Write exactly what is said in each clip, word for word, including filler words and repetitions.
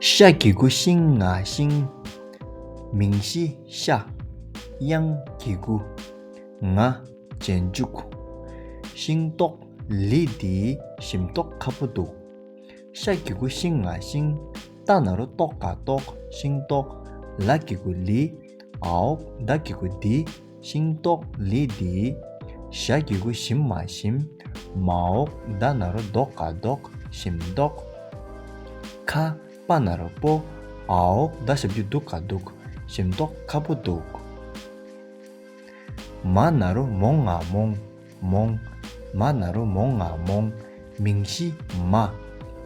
ཤ་གི་གུ་ཤིང་ང་ཤིང་། མིང་གཞི་ཤ། དབྱངས་གི་གུ། ང་། རྗེས་འཇུག་ཤིང་ཏོག་ལི་འདི་ཞིམ་མདོག་ཁ་པོ་འདུག་ཤ་གི་གུ་ཤིང་ང་ཤིང་། ཏ་ན་རོ་ཏོ་ག་ཏོག་ཤིང་ཏོག་ལ་གི་གུ་ལི། འའོ་ད་གི་གུ་འདི། ཤིང་ཏོག་ལི་འདི། ཞ་གི་གུ་ཞིམ་མ་ཞིམ། མའོ་ད་ན་རོ་མདོ་ག་མདོག་ཞིམ་མདོག་ཁ་པ་ན་རོ་པོ། འའོ་ད་ཞབས་ཀྱུ་འདུག་ག་འདུག་ཞིམ་མདོག་ཁ་པོ་འདུག་མ་ན་རོ་མོ་ང་མོང་། མོང་། མ་ན་རོ་མོ་ང་མོང་། མིང་གཞི་མ།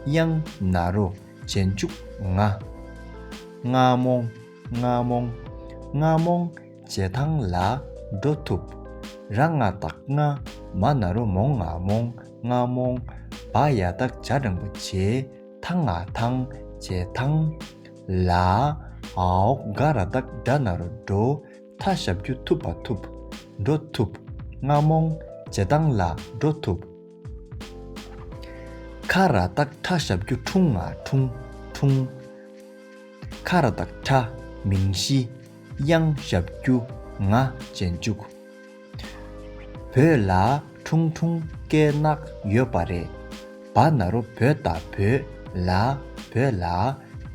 དབྱངས་ན་རོ། རྗེས་འཇུག་ང་། ང་མོང་། ང་མོང་། ང་མོང་། བྱེ་ཐང་ལ་འགྲོ་ཐུབ། ར་ང་བཏགས་རྔ། མ་ན་རོ་མོ་ང་མོང་། ང་མོང་། བ་ཡ་བཏགས་བྱ་འགྲེང་བུ་བྱེ། ཐ་ང་ཐང་། བྱེ་ཐང་། ལ། འའོ་ག་ར་བཏགས་གྲ་ན་རོ་གྲོ། ཐ་ཞབས་ཀྱུ་ཐུ་བ་ཐུབ། འགྲོ་ཐུབ། ང་མོང་། བྱེ་ཐང་ལ་འགྲོ་ཐུབ། ཁ་ར་བཏགས་ཁྲ་ཞབས་ཀྱུ་ཁྲུང་ང་ཁྲུང་། ཁྲུང་། ཁ་ར་བཏགས་ཁྲ། མིང་གཞི། དབྱངས་ཞབས་ཀྱུ་ང་། རྗེས་འཇུག་བོད་ལ་ཁྲུང་ཁྲུང་སྐེ་ནག་ཡོད་པ་རེད། བ་ན་རོ་བོད་ད་བོད། ལ། བོད་ལ།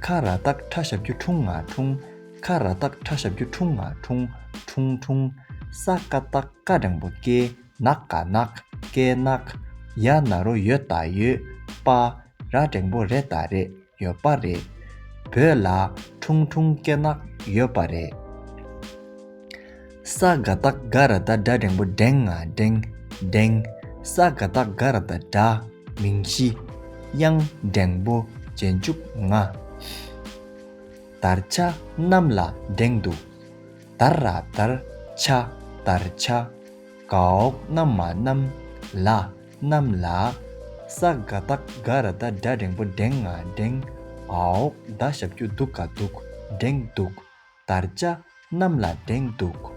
ཁ་ར་བཏགས་ཁྲ་ཞབས་ཀྱུ་ཁྲུང་ང་ཁྲུང་། ཁ་ར་བཏགས་ཁྲ་ཞབས་ཀྱུ་ཁྲུང་ང་ཁྲུང་། ཁྲུང་ཁྲུང་། ས་ཀ་བཏགས་སྐ་འགྲེང་བུ་སྐེ། ནག་ག་ནག་སྐེ་ནག་ཡ་ན་རོ་ཡོ་ད་ཡོད། པ། ར་འགྲེང་བུ་རེ་ད་རེད། ཡོད་པ་རེད། བོད་ལ་ཁྲུང་ཁྲུང་སྐེ་ནག་ཡོད་པ་རེད། ས་ག་བཏགས་སྒ་ར་བཏགས་སྒྲ་འགྲེང་བུ་སྒྲེང་ང་སྒྲེང་། སྒྲེང་། ས་ག་བཏགས་སྒ་ར་བཏགས་སྒྲ། མིང་གཞི། དབྱངས་འགྲེང་བུ། རྗེས་འཇུག་ང་། དར་ཆ་གནམ་ལ་འགྲེང་འདུག་དར་ར་དར། ཆ། དར་ཆ། གའོ་གནམ་མ་གནམ། ལ། གནམ་ལ། ས་ག་བཏགས་སྒ་ར་བཏགས་སྒྲ་འགྲེང་བུ་སྒྲེང་ང་སྒྲེང་། འའོ་ད་ཞབས་ཀྱུ་འདུག་ག་འདུག་སྒྲེང་འདུག་དར་ཆ་གནམ་ལ་འགྲེང་འདུག